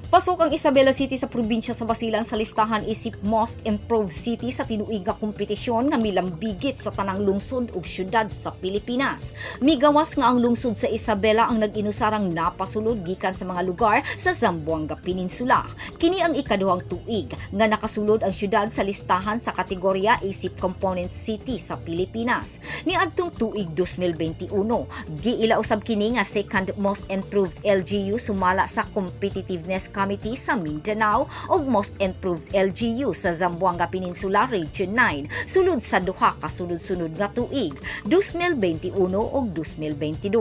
Pasok ang Isabela City sa probinsya sa Basilan sa listahan isip Most Improved City sa tinuig nga kompetisyon nga milambigit sa tanang lungsod ug syudad sa Pilipinas. Migawas nga ang lungsod sa Isabela ang nag-inusarang napasulod gikan sa mga lugar sa Zamboanga Peninsula. Kini ang ikaduhang tuig nga nakasulod ang syudad sa listahan sa kategorya isip Component City sa Pilipinas. Niadtong tuig 2021, giila usab kini nga second most improved LGU sumala sa Competitiveness Committee sa Mindanao ug most improved LGU sa Zamboanga Peninsula Region 9 sulod sa duha ka sunod-sunod nga tuig, 2021 ug 2022.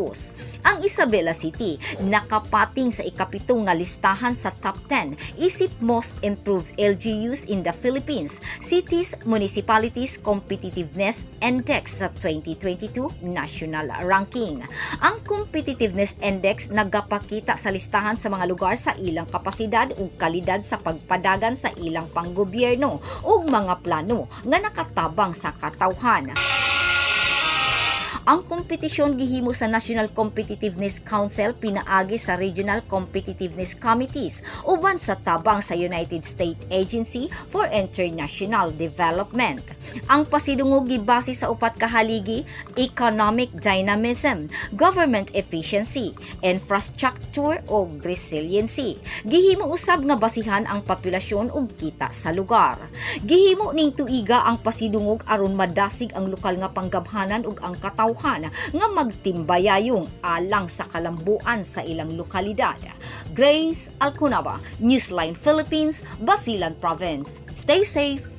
Ang Isabela City nakapating sa ikapito nga listahan sa top 10 isip most improved LGUs in the Philippines Cities Municipalities Competitiveness Index sa 2022 national ranking. Ang Competitiveness Index nagapakita sa listahan sa mga lugar sa ilang kapasidad ug kalidad sa pagpadagan sa ilang panggobyerno ug mga plano nga nakatabang sa katawhan. Ang kompetisyon gihimo sa National Competitiveness Council pinaagi sa Regional Competitiveness Committees uban sa tabang sa United States Agency for International Development. Ang pasidungog gibase sa upat ka haligi: economic dynamism, government efficiency, infrastructure ug resiliency. Gihimo usab nga basihan ang populasyon ug kita sa lugar. Gihimo ning tuiga ang pasidungog aron madasig ang lokal nga panggamhanan ug ang katawhan nga magtimbayayong alang sa kalambuan sa ilang lokalidad. Grace Alconaba, Newsline Philippines, Basilan Province. Stay safe.